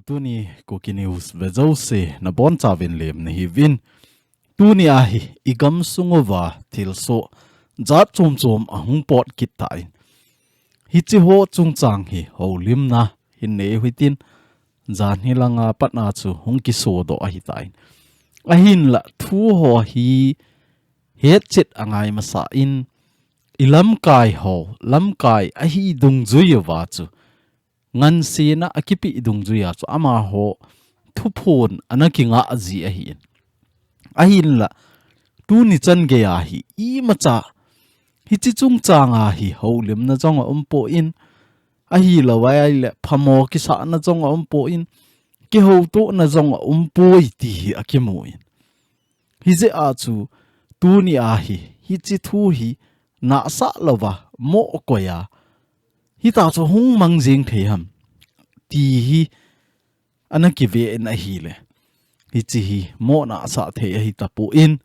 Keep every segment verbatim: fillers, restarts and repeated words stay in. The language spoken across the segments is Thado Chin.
Tuni Kuki News ve jouse nabonchauvin lemna hiuvin. Tuni ahi, igam sunguva thilsoh jat chom chom ahung pot kit tan. Hiche ho chungchang hi houlimna hin nei hitin, jan hilanga patna chu hung kisodoh ahitan. Ahinla thu ho hi hetchet angai masan, ilamkai ho, lamkai ahi dungjuiya chu ngansena akipe dungjuiya chu amaho thuphon ana kingah ji ahin. Ahinla, tuni chan geiya hi imacha hiche chungchanga hi houlimna jong aumpon, ahilouleh phamo kisahna jong aumpon, kihoutohna jong aumpoi ti hi akimun. Hijeh a chu tuni ahi, hiche thu hi nahsah louva, mo koiya, hita chu hung mang jing thei ham ti hi ana kiven ahile, hiche hi mo nahsah thei ahitapon,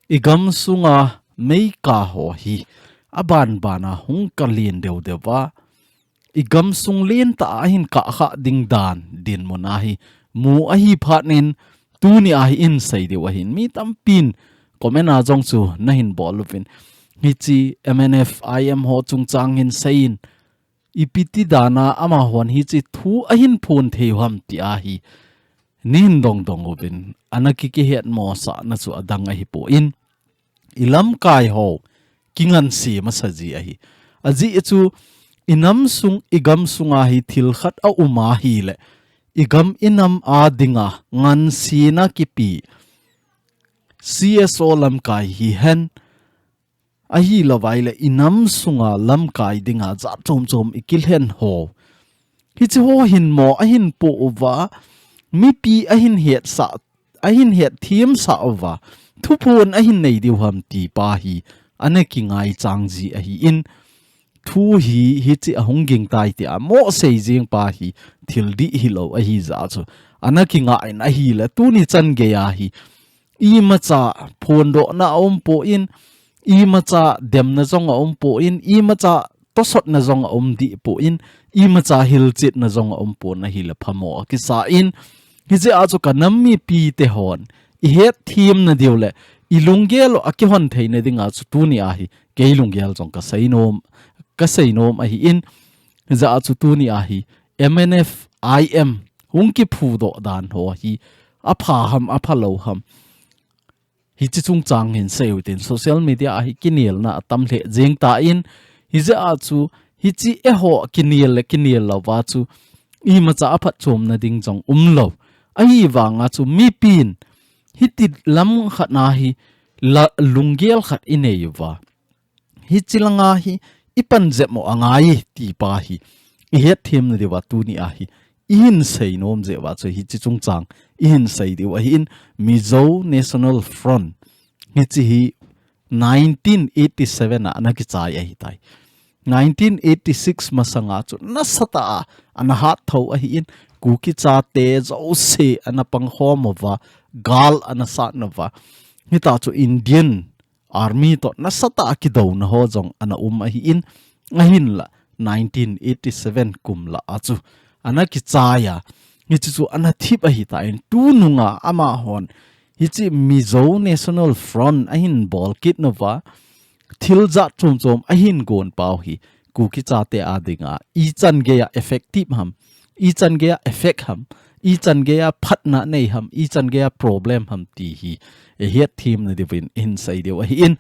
igam sunga meikah ho hi aban bana hung kalen deu deuva, igam sung lentah a ahin kahkhah ding dan dinmun ahi mu ahi phatnin, tuni ahi insei diu ahin. Mi tampin comment a jong chu nahin bol uvin, hiche M N F I M ho chungchang hin seiyin, ipi ti dana amahon hiche thu ahin phon thei u ham ti ahi nahin dongdong uvin, ana kikihet mosahna chu adang ahipon, ilamkai ho kinganse masa ji ahi. Ajeh chu inam sung, igam sunga hi thil khat aum ahile, igam inam a dinga ngansena kipe C S O lamkai hihen, ahilouleh inam sunga lamkai dinga jat chom chom ikilhen ho, hiche ho hin mo ahin po uva, mipi ahin hetsah, ahin hetthem sah uva, thuphon ahin nei diu ham ti pa hi ana kingai chang ji ahin, thu hi hiche ahung ging tai tia mo sei jing pa hi thil dih hilou ahi jeh chu ana kingah in ahile, tuni chan geiya hi imacha phondohna aumpon, imacha demna jong aumpon, imacha tosotna jong aum dih pon, imacha hilchetna jong aumpon ahile phamo akisan, hijeh a chu kanam mipi te hon ihetthem nadiu le ilunggel u akihon theina dinga chu tuni ahi kei lunggel jong kasei nom, kasei nom ahin, hijeh a chu tuni ahi M N F I M hung kiphudoh dan ho hi apha ham, aphalou ham, hiche chungchang hin seiyu tin, social media a hi kinelna atam lheh jeng tan, hijeh a chu hiche eiho kinel le kinel louva chu imacha aphatchomna ding jong umlou. Ahivanga chu mipin hiti lam khat na hi la, lunggel khat inei uva, hiche langa hi ipan jep mo angai ti pa hi ihetthem nadiuva tuni ahi ihin sei nom jeh uva chu hiche chungchang ihin sei diu ahin, Mizo National Front hiche hi nineteen eighty seven a ana kichai ahitai. Nineteen eighty six masanga chu nasatah a ana hat tho ahin, Kuki chate jouse ana pangkhom uva, gal ana sat nauva, hita chu Indian Army toh nasatah a kidouna ho jong ana um ahin, ahinla nineteen eighty seven kum lah a chu ana kichai a, hiche chu ana thip ahitan, tununga amahon hiche Mizo National Front ahin bol kit nauva, thil jat chom chom ahin gon pau hi Kuki chate a dinga ichan geiya effective ham, ichan geiya effect ham, ichan geiya phatna nei ham, ichan geiya problem ham ti hi ihetthem nadiuvin ihin sei diu ahin,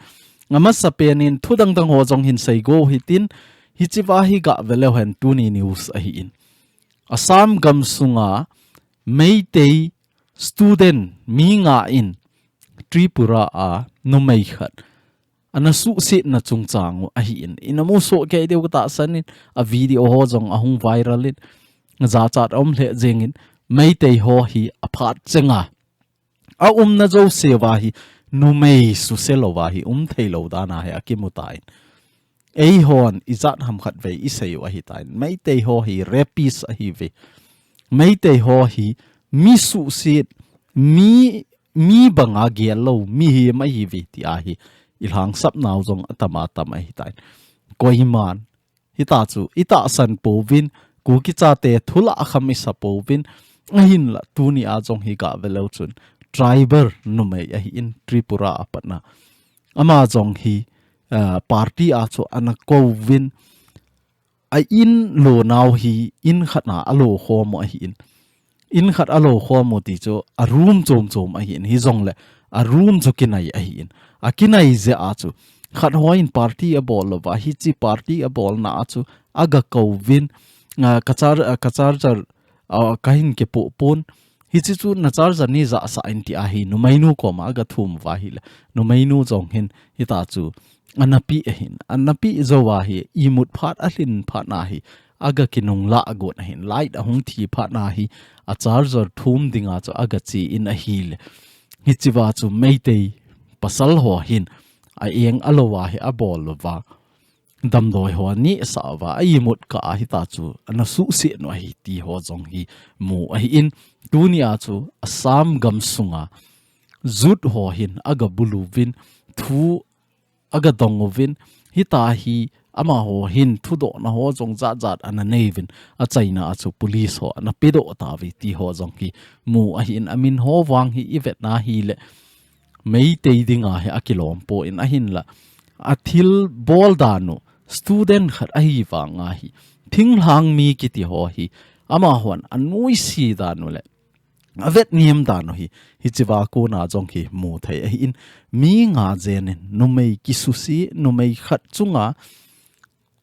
amasapen in thu dang dang ho jong hin sei go hitin, hicheva hi gah ve leu hen tuni news ahin, Assam gamsunga Meitei student mi nga in Tripura a numei khat ana suhsetna chungchang u ahin, ina musoh kei diu katahsan in, a video ho jong ahung viral in, jachat aum lheh jeng in, Meitei ho hi aphat chenga aumna jouse uva hi numei suse louva hi um thei lou dan ahi akimu tan. Eihon ijat ham khat vei isei u ahitan, Meitei ho hi rapist ahiuve. Meitei ho hi mi suhset, mi, mi banga gel lou mihem ahiuve ti ahi ilhangsap nau jong atama tam ahitan. Koiman hita chu itahsan pouvin, Kuki chate thu lah kham isa pouvin, Ahinla, tuni a jong hi gah ve leu chun, tribal numei ahin Tripura a patna. Ama jong hi, ah, party a chu ana kouvin, a in lo nau hi in khat na a lo khom u ahin. In khat a lo khom u ti chu a room chom chom ahin. Hijongle a room chu kinai ahin. A kinai jeh a chu khat hon party a bol louva, hichi party a bolna a chu a ga kouvin, ah, ka char-, ah, ka charger, ah, ka hin kipoh pon. Hichi chu na charger nei jahsah in ti ahi, numeinu koma a ga thum uva ahile. Numeinu jong hin hita chu ana pe ahin. Ana pe jou a hi imut phat a lhin phat na hi a ga kinunglah got ahin. Light a hung thi phat na hi a charger thum dinga chu a ga che in ahile. Hichi uva chu Meitei pasal ho hin a eng a lo a hi a bol louva. Damdoi ho ni sa uva, a imut kah a hita chu ana suhset u ahi ti ho jong hi mu ahin. Tuni a chu Assam gam sunga youth ho hin a ga bulu vin, thu a ga dong uvin, hita hi amaho hin thudohna ho jong jat jat ana nei uvin, a chaina a chu police ho ana pedoh tauve ti ho jong hi mu ahin. A min ho vang hi i vetna hile, Meitei dinga hi a kilom pon ahinla, a thil bol dan u student khat ahi vanga hi, thinglhang mi kiti ho hi, amahon a nuisi dan u le a vetnem dan u hi, hichi uva kona jong hi mu thei ahin. Mi nga jen in numei kisuse, numei khat chunga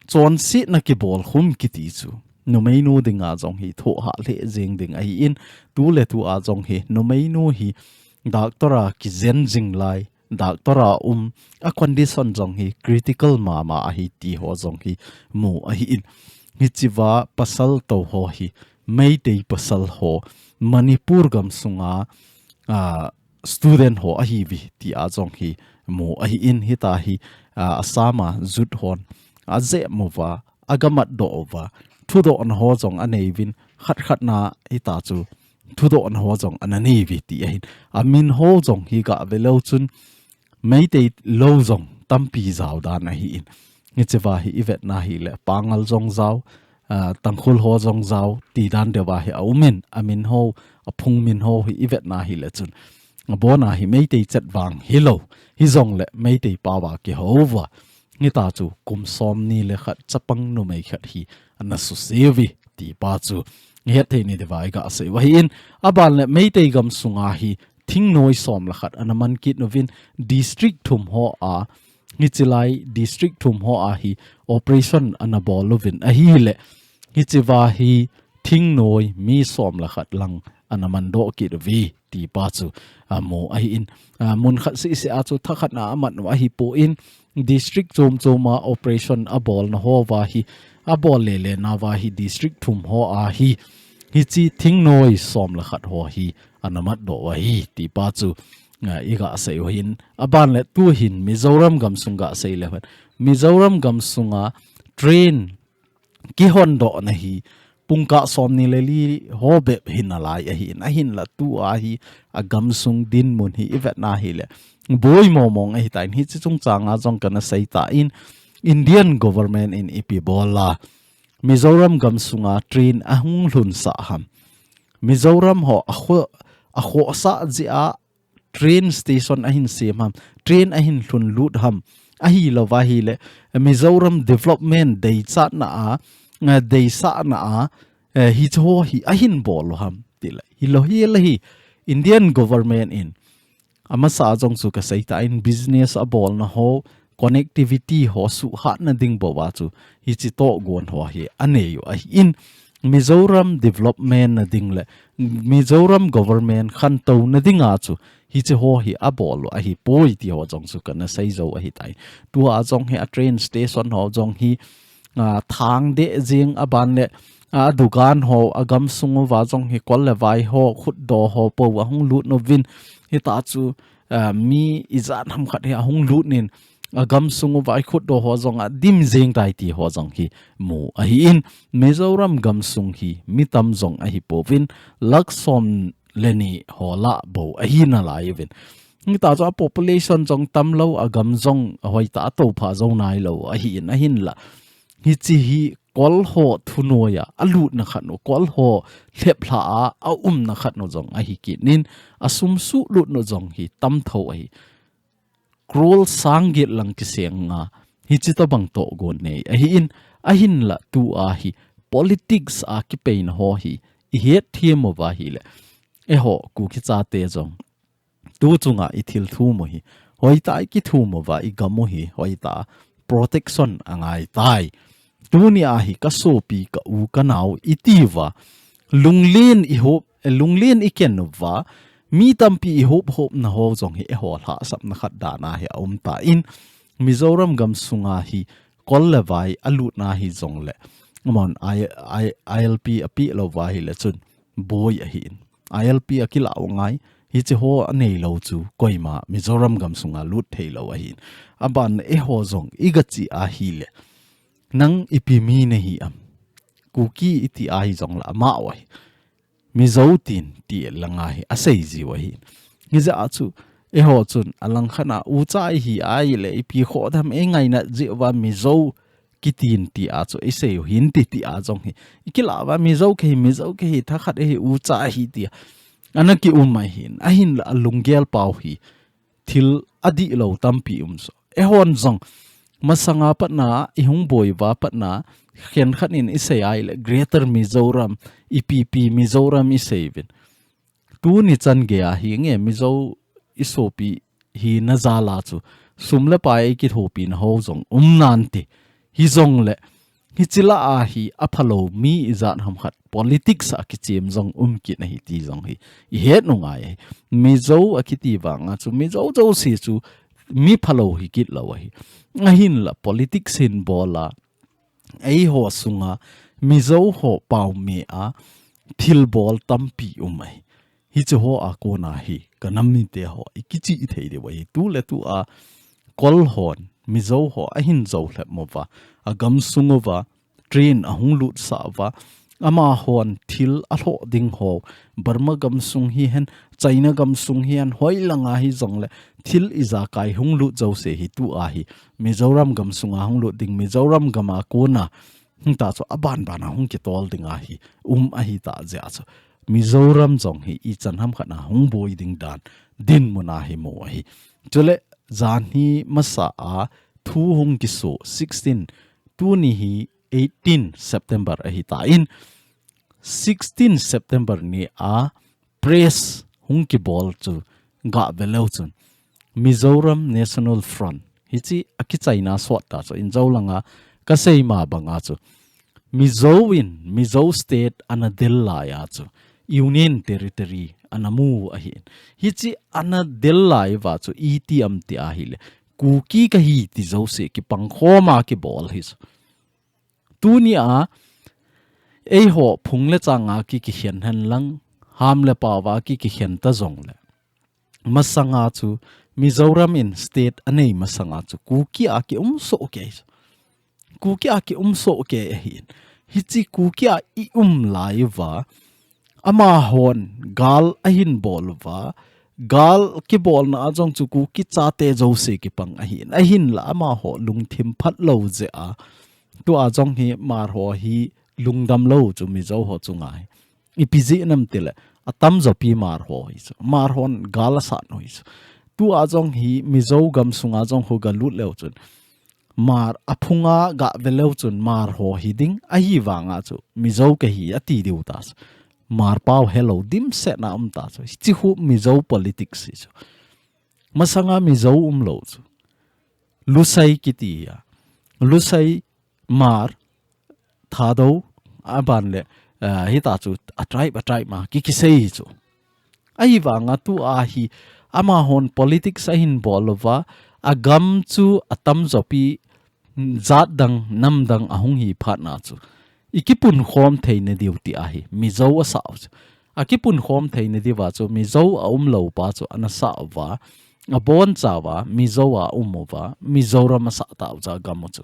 chonsetna kibol khum kiti chu numeinu dinga jong hi thoh hah lheh jeng ding ahin, tu le tu a jong hi numeinu hi doctor a kijen jing lai, doctor a um, a condition jong hi critical mama ahi ti ho jong hi mu ahin. Hichi uva pasal tou ho hi, Meitei pasal ho, Manipur gam sunga, ah, student ho ahiuve ti a jong hi mu ahin. Hita hi, ah, Assam a youth hon a jem uva, a ga matdoh uva, thudohna ho jong a nei uvin, khat khat na hita chu thudohna ho jong ana nei uve ti ahin. A min ho jong hi gah ve leu chun Meitei lou jong tampi jao dan ahin. Hichi uva hi i vetna hile Pangal jong jao, ah, Tangkhul ho jong jao ti dan deuva hi a um in, a min ho, a phung min ho hi i vetna hile chun, a bon a hi Meitei chet vang hilou, hijongle Meitei pao a kihou uva, hita chu kum som ni le khat chapang numei khat hi ana suse uve ti pa chu i het thei ni diuva i ga sei u ahin. A ban le Meitei gam sunga hi thingnoi som le khat ana man kit uvin, district thum ho a, hichi lai district thum ho a hi operation ana bol uvin ahile, hichi uva hi thingnoi mi som le khat lang ana man doh kit uve ti pa chu a mu ahin. A, mun khat seh seh a chu thakhat na a man u ahi pon, district chom chom a operation a bolna ho uva hi, a bol le le na uva hi district thum ho a hi, hichi thingnoi som le khat ho hi ana matdoh u ahi ti pa chu, a, i ga sei u ahin. A ban le tu hin Mizoram gam sung ga sei le hen, Mizoram gam sunga train kihondohna hi pungkah som ni le li ho bep hi nalai ahin, ahinla tu a hi a gam sung dinmun hi i vetna hile boi momong ahi tan, hichi chungchang a jong kana sei tan, Indian government in ipi bol a Mizoram gam sunga train a hung lhunsah ham, Mizoram ho a kho, a khohsah jeh a train station a hin sem ham, train a hin lhun lut ham, ahilou va ahile Mizoram development deichatna a, eh, deisahna a, eh, hichi ho hi a hin bol u ham ti le. Hilou hi le hi Indian government in amasa a jong chu ka sei tan, business a bolna ho, connectivity ho suhhatna ding bou a chu hichi tohgon ho hi a nei u ahin, Mizoram development na ding le Mizoram government khantouna ding a chu hichi ho hi a bol u ahi poi ti ho jong chu kana sei jou ahi tai. Tu a jong hi a train station ho jong hi, a, thang deh jing, a ban le, a, dukan ho, a gam sung uva jong hi kol le vai ho, khutdoh ho po a hung lut uvin, hita chu, a, mi ijat ham khat hi a hung lut nin, a gam sung uva i khutdoh ho jong a dim jing tai ti ho jong hi mu ahin, Mizoram gam sung hi mi tam jong ahi pouvin, lakh som le ni ho lah bou ahi nalai uvin. Hita chu a population jong tam lou, a gam jong a hoitah a toupha jou nailou ahin, ahinla hichi hi Kol ho thunoiya alutna khat nu, Kol ho lheplha a aumna khat nu jong ahi kit in, asum suh lutna jong hi tamtho ahi. Crore sang get lang kiseng nga, hichi tabang togon nei ahin, ahinla tua hi politics a kipeina ho hi ihet them uva ahile, eiho Kuki chate jong tu chunga ithil thum u hi hoitah a ikithum uva, igam u hi hoitah a protection angaitai. Tunia hi kasopi, ka u kanao itiuva, lunglen ihop, eh, lunglen iken uva, mi tampi ihop hopna ho jong hi eiho lhahsamna khat dan a hi aumtan, Mizoram gamsunga hi Kol le Vai alutna hijongle, amahon I, I, ILP apeh lou uva ahile chun boi ahin, ILP akilah u ngai, hichi ho anei lou chu koima Mizoram gamsunga lut thei lou ahin. Aban eiho jong igache ahile, nang ipi mi nahi am? Kuki iti ahi jongle amau ahi. Mizo tin ti langa hi asei jiu ahi. Hijeh a chu eiho chun alangkhat a ucha ihi ahile, ipi khoh dem eingaina jeh uva Mizo kitin ti a chu isei u hin ti, ti a jong hi ikilah uva, Mizo kahi, Mizo kahi, thakhat ihi, ucha ahi tia ana kium ahin, ahinla alunggel pau hi thil adih lou tampi um so. Eihon jong masanga patna ihung boi uva patna, khenkhat in isei ahile Greater Mizoram, ipi ipi Mizoram isei uvin. Tuni chan geiya hi nge Mizo isopi hina jal a chu sum le pai eikithopina ho jong um nante. Hijongle, hichi lah a hi aphalou mi ijat ham khat politics a kichem jong um kit ahi ti jong hi ihet u ngai ahi. Mizo akiti vanga chu Mizo jouse chu mi phalou hi kit lou ahi. Ahinla politics hin bol a, eiho sunga Mizo ho pau me a thilbol tampi um ahi. Hichi ho a kona hi ka nam mite ho ikichih thei diu ahi. Tu le tu a Kol hon Mizo ho ahin jou lhep uva, agamsung uva train ahung lutsah uva, amahon thil alhoh ding ho, Burma gamsung hihen, China gamsung hihen, hoilanga hijongle thil ijakai hung lut jouse hi tua hi Mizoram gamsunga hung lut ding, Mizoram gam a kona hung ta chu aban ban a hung kitol ding ahi, um ahi ta jeh a chu Mizoram jong hi ichan ham khat a hung boi ding dan dinmun a hi mu ahi. Chule janhi masa a thu hung kiso sixteen, tuni hi eighteen September ahi tan, sixteen September ni a press hung kibol chu gah ve leu chun Mizoram National Front, hichi akichaina sot ta chu, injo langa kasei ma banga chu Mizo in Mizo State ana del laiya chu Union Territory ana mu ahin. Hichi ana del lai uva chu iti am ti ahile, Kuki kahi ti jouse kipangkhom a kibol hi chu. Tunia eiho phung le chang a ki, kikhen hen lang, ham le pao a ki, kikhen ta jongle, masanga chu Mizoram in state anei masanga chu Kuki a kium soh kei. Kuki a kium soh kei ahin. Hichi Kuki a ium lai uva, amahon gal ahin bol uva, gal kibolna a jong chu Kuki chate jouse kipang ahin. Ahinla amaho lungthim phat lou jeh a, tua jong hi Hmar ho hi lungdam lou chu Mizo ho chunga hi. Ipi jeh ham tile, atamjo pi Hmar ho hi chu. Hmar hon gal asat u hi chu. Tua jong hi Mizo gamsunga jong khu galut leu chun, Hmar aphunga gah ve leu chun Hmar ho hi ding, ahivanga chu Mizo kahi ati diu ta chu. Hmar pao helou dimset na um ta chu. Hichi khu Mizo politics hi chu. Masanga Mizo um lou chu. Lusei kiti a. Lusei, Hmar, Thadou, aban le, eh, hita chu a tribe, a tribe ma ki, kisei hi chu. Ahivanga tua hi amahon politics ahin bol uva, agam chu atamjo pi jat dang, nam dang ahung hi phat na chu, ikipunkhom theina diu ti ahi, Mizo asah u chu. Akipunkhom theina diuva chu Mizo aum lou pa chu ana sah uva, abonchauva Mizo aum uva, Mizoram asah tau chu agam u chu.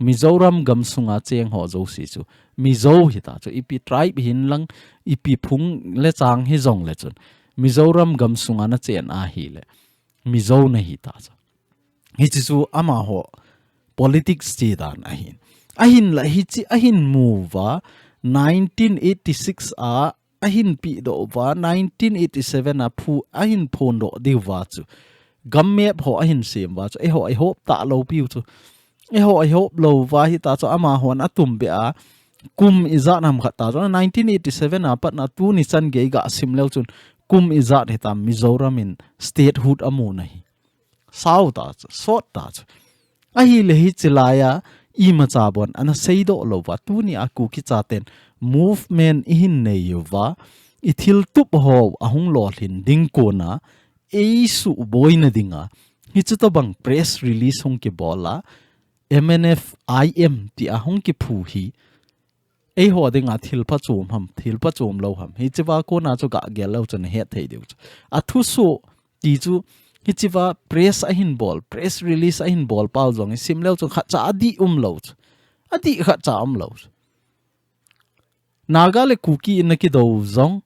Mizoram gamsunga cheng ho jouse chu Mizo hita chu, ipi tribe hin lang, ipi phung le chang hijongle chun, Mizoram gamsunga nachen ahile Mizo nahi ta chu. Hichi chu amaho politics chi dan ahin. Ahinla hiche ahin mu uva, nineteen eighty-six a ahin pehdoh uva, nineteen eighty-seven a phu ahin phondoh diu va chu gam map ho ahin sem uva chu, eiho ihop talou piu chu. Eiho ihop lou uva hita chu amahon atumbeh a kum ijat ham khat ta chu, nineteen eighty-seven a patna tuni chan gei gasim leu chun kum ijat hitam Mizoram in statehood amu na hi. Sao ta chu, sot ta chu. Ahile hiche laiya imacha bon ana seidoh lou uva, tunia Kuki chaten movement ihin nei uva, ithiltup ho ahung lolhin ding kona, eisuhboina dinga, hiche tobang press release hung kibol a, M N F I M tia hung kiphu hi, eiho dinga thil phachom ham, thil phachom lou ham. Hichea kona chu gah gel leu chun ahet thei diu chu. Athusoh ti chu, hichea press ahin bol, press release ahin bol pau jong isim leu chun khatcha adih umlou chu. Adih khatcha umlou chu. Naga le Kuki in ana kidou jong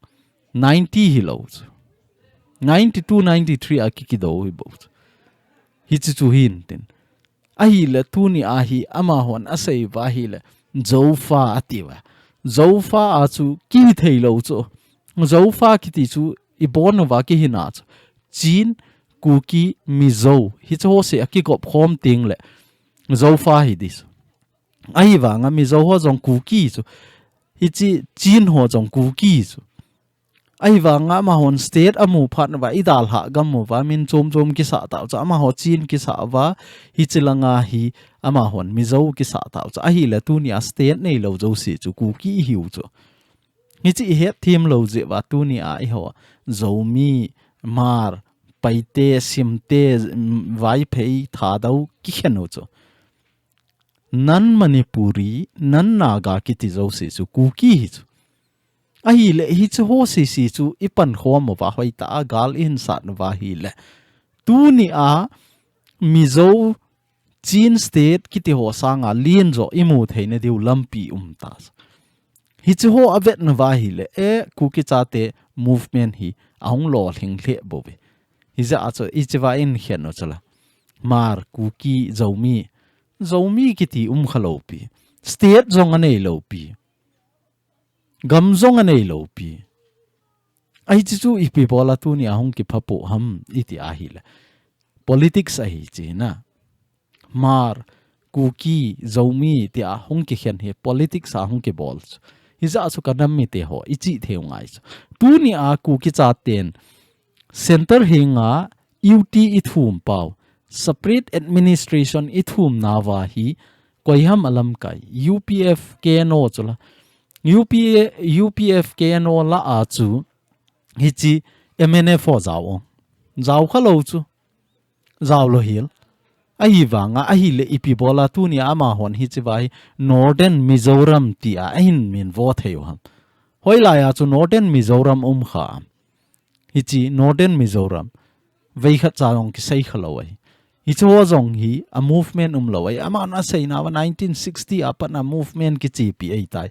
ninety hilou chu. Ninety-two, ninety-three a ki, kidou hi bou chu. Hiche chu hin tin. Ahile tunia hi amahon asei uva ahile, Zofa ati uva. Zofa a chu kihithei lou chu. Zofa kiti chu ibon uva kihina chu. Chin, Kuki, Mizo. Hiche ho se akikop khom teng le Zofa hi ding chu. Ahivanga Mizo ho jong Kuki chu. Hiche Chin ho jong Kuki chu. Ahivanga amahon state amu phat uva, idalhah gam uva, min chom chom kisah tau chu, amaho Chin kisah uva, hiche langa hi amahon Mizo kisah tau chu. Ahile tunia state neilou jouse chu, Kuki ihiu chu. Hiche ihet them lou jeh uva tunia eiho, Zomi, Hmar, Paite, Simte, mm, Vaiphei, Thadou, kikhen u chu. Non Manipuri, non Naga kiti jouse chu Kuki hi chu. Ahile hiche ho sese chu ipan khom uva, hoitah a gal ihin sat uva ahile, tunia Mizo, Chin state kiti ho sanga len jo imu theina diu lampi um ta chu. Hiche ho avet uva ahile, e, Kuki chate movement hi ahung lolhing lheh bou ve. Hijeh a chu ichea ihin khen u chu la. Hmar, Kuki, Zomi. Zomi kiti um khalou pi. State jong aneilou pi. Gam jong aneilou pi. Ahi, hiche chu ipi bola tunia hung kiphapoh ham iti ahile, politics ahi chu na. Hmar, Kuki, Zomi tia hung kikhen hi politics a hung kibol chu. Hijeh a chu ka nam mite ho, ichih thei u ngai chu. Tunia Kuki chaten center henga U T ithum pau, separate administration ithum nauva hi, koi ham alamkai, U P F K N O chu la. U P, U P F K N O lah a chu, hiche M N F ho jao ong. Jao khalou chu. Jao lou hel. Ahivanga, ahile ipi bola tunia amahon hichea hi Northern Mizoram tia ahin min vo thei u ham. Hoilaiya chu Northern Mizoram um kha am. Hiche Northern Mizoram. Veikhat cha jong kisei khalou ahi. Hiche ho jong hi a movement umlou ahi. Amahon asei nauva nineteen sixty a patna movement kichepi ahitai.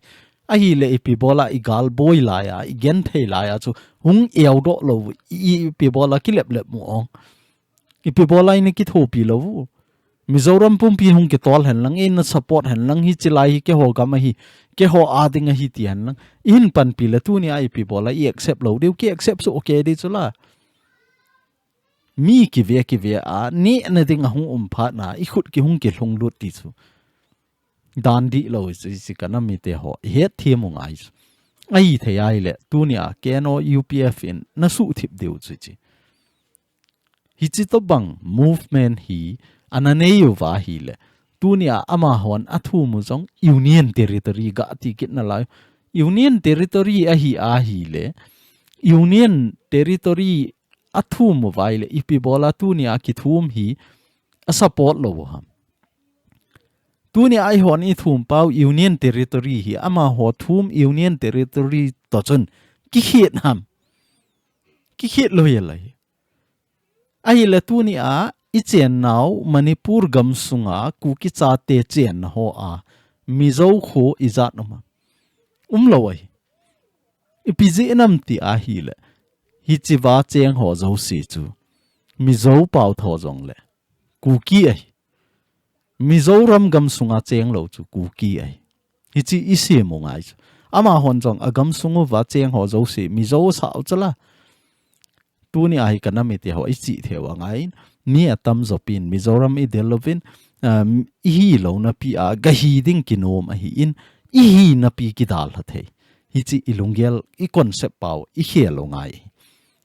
Ahile ipi bola igal boi laiya, igenthei laiya chu hung eodoh lou, i, ipi bola kileplep mu ong. Ipi bola ina kithopi lou u. Mizoram pumpi hung kitol hen lang, ina support hen lang, hiche lai hi keiho gam ahi, keiho a ding ahi ti hen lang. Ihin panpi le tunia ipi bola i accept lou diu, ki accept chu okay ding chu la. Mi kive kive a, nehna ding ahung um phat na, ikhut ki hung kilhung lut ti chu. Dan dihlou chu, chu ka nam mite ho, ihet them u ngai chu. Ahithei ahile, tunia K N O U P F in nasuhthip diu chu chu. Hiche tobang movement hi ana nei uva ahile, tunia amahon athum u jong Union Territory gati kit nalai. Union Territory ahi ahile, Union Territory athum uva ahile, ipi bola tunia kithum hi a support lou u ham. Tunia eihon ithum pau Union Territory hi amaho thum Union Territory toh chun kikhet ham. Kikhet lou hel ahi. Ahile tunia ichen nau Manipur gamsunga Kuki chate chenna hoa Mizo kho ijat um am? Umlou ahi. Ipi jeh ham ti ahile, hichea cheng ho jouse chu Mizo pau tho jongle Kuki ahi. Mizoram gamsunga cheng lou chu Kuki ahi. Hichi i sim u ngai chu. Amahon jong a gamsung uva cheng ho jouse Mizo asah u chu la. Tuni a hi ka nam mite ho i chih thei u angaiyin, mi atamjo pin Mizoram i del uvin, um, i hi louna pi a, ga hi ding kinom ahin, i hina pi kidalha thei. Hichi i lunggel, i concept pau, i khel u ngai.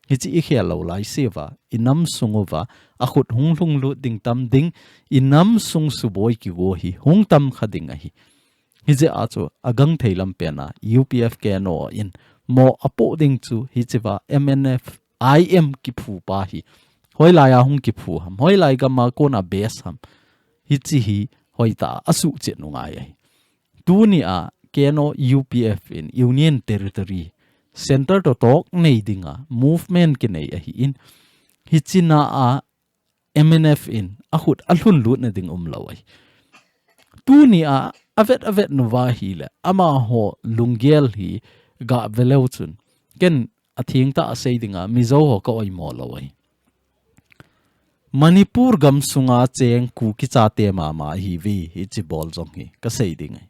Hichi i khel lou lai seuva, i nam sung uva, a khut hung lhung lut ding tam ding, i nam sung suboi kigo hi, hung tam kha ding ahi. Hijeh a chu, a gangthei lam pen a, U P F K N O in, mo a poh ding chu, hichiva M N F, I M kiphu pa hi. Hoilai a hung kiphu ham, hoilai gam a kona base ham. Hichi hi, hoitah a suhchet u ngai ahi. Tuni a, K N O U P F in Union Territory, Center to talk nei dinga, movement kinei ahin, hichina a M N F in a khut a lhun lutna ding um lou ahi. Tuni a, a vet a vet nu va hi le, amaho lunggel hi ga ve leu chun, ken a thengtah a sei dinga, Mizo ho ka oimo lou ahi. Manipur gamsunga cheng Kuki chate mama hi ve, hichi bol jong hi, ka sei ding ahi.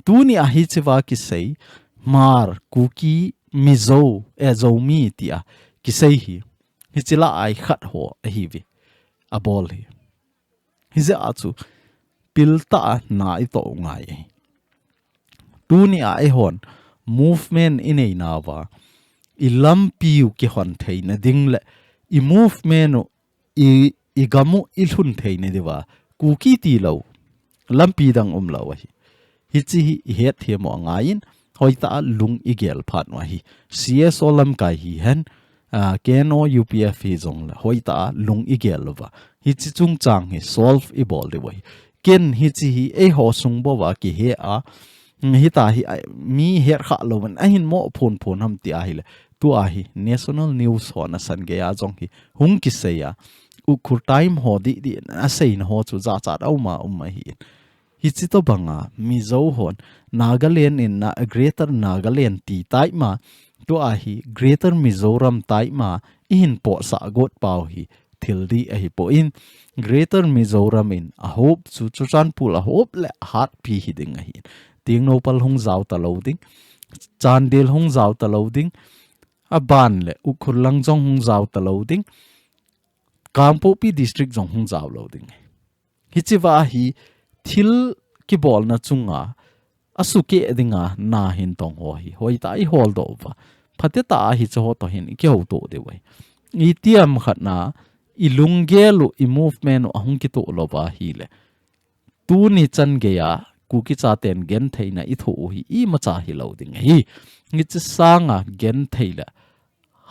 Tuni a hichiva kisei, Hmar, Kuki, Mizo, eh, Zomi tia kisei hi. Hichi la ai khat ho ahi ve. A bol hi. Hijeh a chu, pil tah a na i toh u ngai ahi. Tuni a eihon, movement i nei nauva, i lampi u kihon theina ding le, i movement u i, i gam u i lhun theina diuva, Kuki ti lou, lampi dang um lou ahi. Hichi hi i het them u angaiyin, hoitah a lung i gel phat u ahi. C S O lamkai hihen, ah, K N O U P F hi jong le, hoitah a lung i gel uva. Hichi chungchang hi solve i bol diu ahi. Ken hichi hi eiho sung bou va kihe a, mm, hita hi a, mi het kha lou van, ahin mo phun phun ham ti ahi le. Tu ahi, National News ho nasan gei a jong hi, hung kisei a, Ukhrul Times ho di di, a seina ho chu jachat a um a um ahi. Hichi tobanga, Mizo hon, Nagaland in na, Greater Nagaland ti tai ma, tu ahi, Greater Mizoram tai ma, i hin pohsah got pau hi, thil di ahi poi. Greater Mizoram in a hop chu Churachandpur a hop le hat pi hi ding ahi. Tengnoupal hung jao ta lou ding. Chandel hung jao ta lou ding. A ban le Ukhrul lang jong hung jao ta lou ding. Kangpokpi district jong hung jao lou ding. Hichiva hi thil kibolna chunga a sukeh dinga na hin tong ho hi. Hoitah i hol doh uva. Phatecha a hichi ho toh hin i kihouto diu ahi. Itiham khat na i lunggel u i movement u a hung kitoh lou va hi le. Tuni chan gei a Kuki chaten gentheina i thoh u hi imacha hi lou ding ahi. Hichi sanga genthei le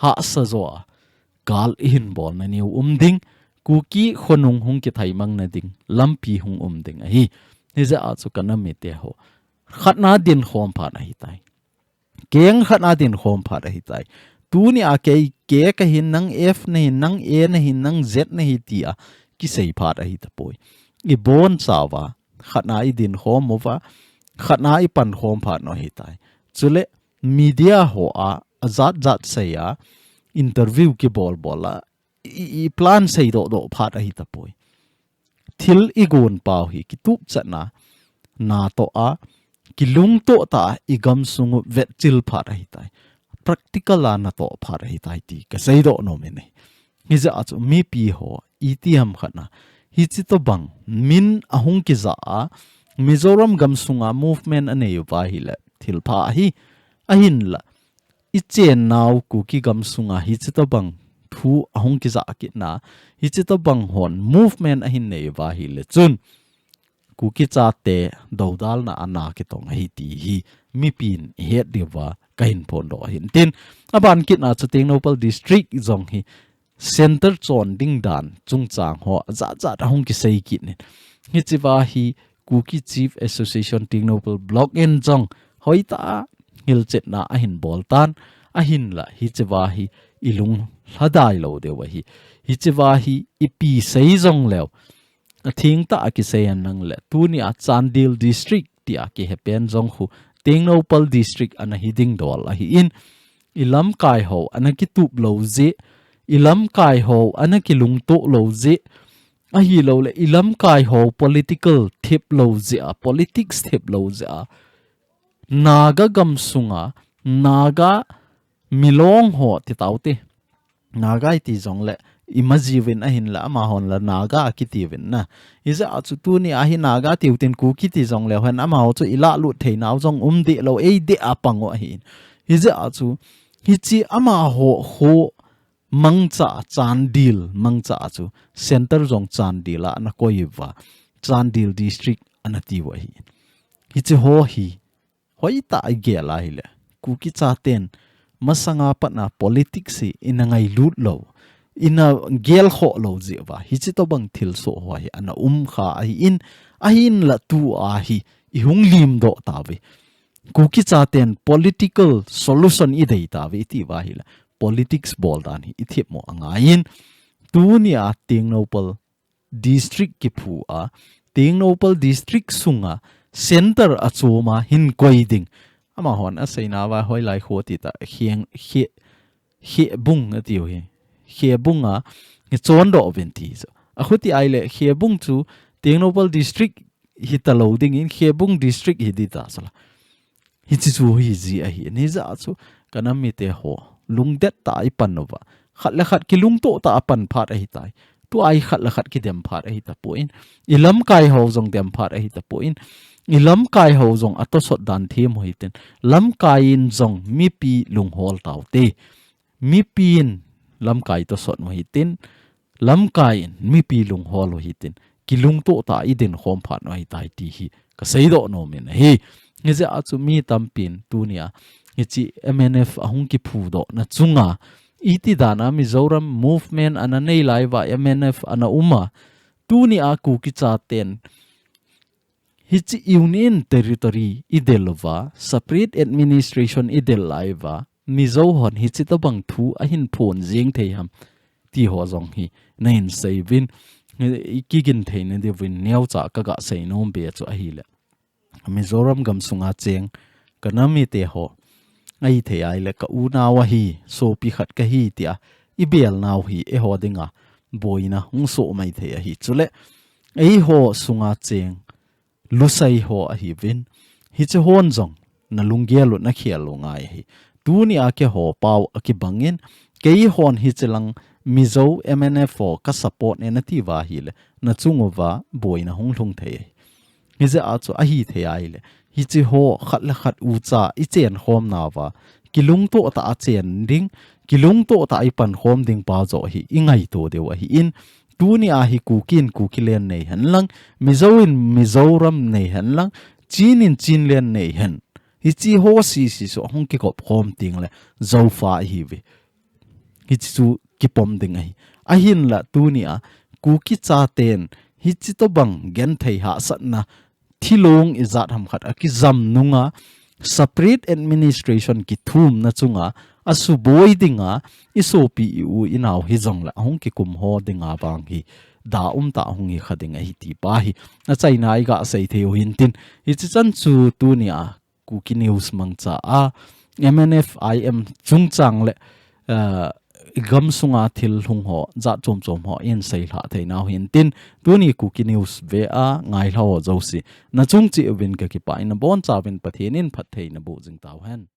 hahsa jo a gal i hin bolna neo um ding, Kuki khonung hung kithaimang na ding, lampi hung um ding ahi. Hijeh a chu ka nam mite ho. Khat na din khom phat ahi tai. Keng khat na din khom phat ahi tai. Tuni a kei K ka hin nang F na hin nang A na hin nang Z na hi ti a kisei phat ahi tapoi. I bon chauva, khat na i din khom uva, khat na i pan khom phat u ahi tai. Chule media ho a, a jat jat sei a, interview kibol bol a, i, i plan sei doh doh phat ahi tapoi. Thil i gon pau hi, kitup chatna, na toh a, kilungtoh tah a, i gamsung u vetchil phat ahi tai. Practical a na toh phat ahi tai ti, ka sei doh nom in ahi. Hijeh a chu mipi ho, itiham khat na. Hichi tobang, min a hung kija a, Mizoram gamsunga movement a nei uva hi le, thil pha ahi, ahin la. I chen nau Kuki gamsunga hichi tobang, thu a hung kija kit na, hichi tobang hon, movement a hin nei uva hi le chun. Kuki chate, dodalna a na kitong ahi ti hi, mipin i het diuva, ka hin phondoh ahin tin. A ban kit na chu Tengnoupal District jong hi, center chon ding dan chungchang ho jat jat a hung kisei kit in. Hichiva hi Kuki Chief Association Tengnoupal Block in jong hoitah a hilchetna a hin bol tan, ahin la hichiva hi i lung lhadai lou diu ahi. Hichiva hi ipi sei jong leu. A thengtah a kisei a nang le, tuni a Chandel District ti a kihe pen jong khu, Tengnoupal District ana hi ding dol ahi in, i lamkai ho ana kitup lou jeh, i lamkai ho ana kilungtoh lou jeh, Ahilouleh, i lamkai ho political thep lou jeh a, politics thep lou jeh a, Naga gamsunga, Naga milong ho ti taute. Naga iti jongleh, imajiuvin ahinla amahon la Naga akitiuvin na. Hijeh a chu tunia hi Naga tiutin Kuki ti jongleh, hen amaho chu ilah lut theinau jong um deh lou, ei deh a pang u ahin. Hijeh a chu, hiche amaho kho mangcha, Chandel mangcha chu, center jong Chandel a ana koi uva, Chandel district ana tiu ahi. Hiche ho hi, hoitah a igel a hileh, Kuki chaten, masanga patna politics hi ina ngailut lou, ina gelkhoh lou jeh uva, hiche tobang thilsoh ho hi ana um kha ahin, ahinla tua hi, ihung limdoh tauve. Kuki chaten political solution idei tauve iti uva hileh, politics bol dan hi ithep mo angaiyin. Tunia Tengnoupal district kiphu a, Tengnoupal district sunga center a chom a hin koi ding. Amahon aseina uva hoilai kho ti ta, Kheng, Khe, Khebung atiu hi. Khebung a, hi chondoh uvin ti chu. Akhuti ahileh, Khebung chu Tengnoupal district hita lou dingin, Khebung district hi ding ta sala. Hiche chu hiji ahi, hijeh a chu, ka nam mite ho, lungdet tah a ipan uva. Khat le khat kilungtoh tah a pan phat ahitai. Tua hi khat le khat kidem phat ahitapon. I lamkai ho jong dem phat ahitapon. I lamkai ho jong atosot dan them u hitin. Lamkai in jong mipi lunghol taute. Mipi in lamkai tosot u hitin. Lamkai in mipi lunghol u hitin. Kilungtoh tah a idin khom phat u ahitai ti hi kaseidoh nom in ahi. Hijeh a chu mi tampin tunia, hiche M N F ahung kiphudohna chunga, iti dan a Mizoram movement ana nei lai uva M N F ana um a, tunia Kuki chaten, hiche Union Territory idel uva, separate administration idel lai uva, Mizo hon hiche tobang thu ahin phon jeng thei ham, ti ho jong hi, na hin seiuvin, i kigin theina diuvin neocha kaga seinom be chu ahileh. Mizoram gamsunga cheng, ka nam mite ho, ahithei ahileh ka unau ahi, sopi khat kahi tia, ibel nau hi, eiho dinga, boina hung soh maithei ahi. Chuleh, eiho sunga cheng, lusei ho ahiuvin. Hiche hon jong, na lunggel u, na khel u ngai ahi. Tunia keiho pao akibangin, keihon hiche lang Mizo M N F ho ka support e nati uva ahileh, na chung uva boina hung lhung thei ahi. Hijeh a chu ahithei ahileh, hiche ho khat le khat ucha ichen khom nauva, kilungtoh tah a chen ding, kilungtoh tah a ipan khom ding pa joh hi ingaito diu ahin, tunia hi Kuki in Kukiland nei hen lang, Mizo in Mizoram nei hen lang, Chin in Chinland nei hen. Hiche ho sisi chu ahung kikop khom tengleh, Zofa ihiuve. Hiche chu kipom ding ahi. Ahinla tunia, Kuki chaten, hiche tobang genthei hahsatna, thilong ijat ham khat akijam nunga, separate administration kithumna chunga, asuboi dinga, isopi i u inau hijongleh, ahung kikum ho dinga vang hi, da um tah hung hi kha ding ahi ti pa hi. Achaina iga sei thei u hintin, hiche chan chu tunia, Kuki News mangcha a, M N F I M chungchang le, eh, gamsunga thil lhung ho, jat chom chom ho, in seilha theinau hintin, tuni Kuki News ve a, ngailha ho jouse, na chung cheh uvin kakipah in, nabonchauvin Pathen in phatthei naboh jing tauhen.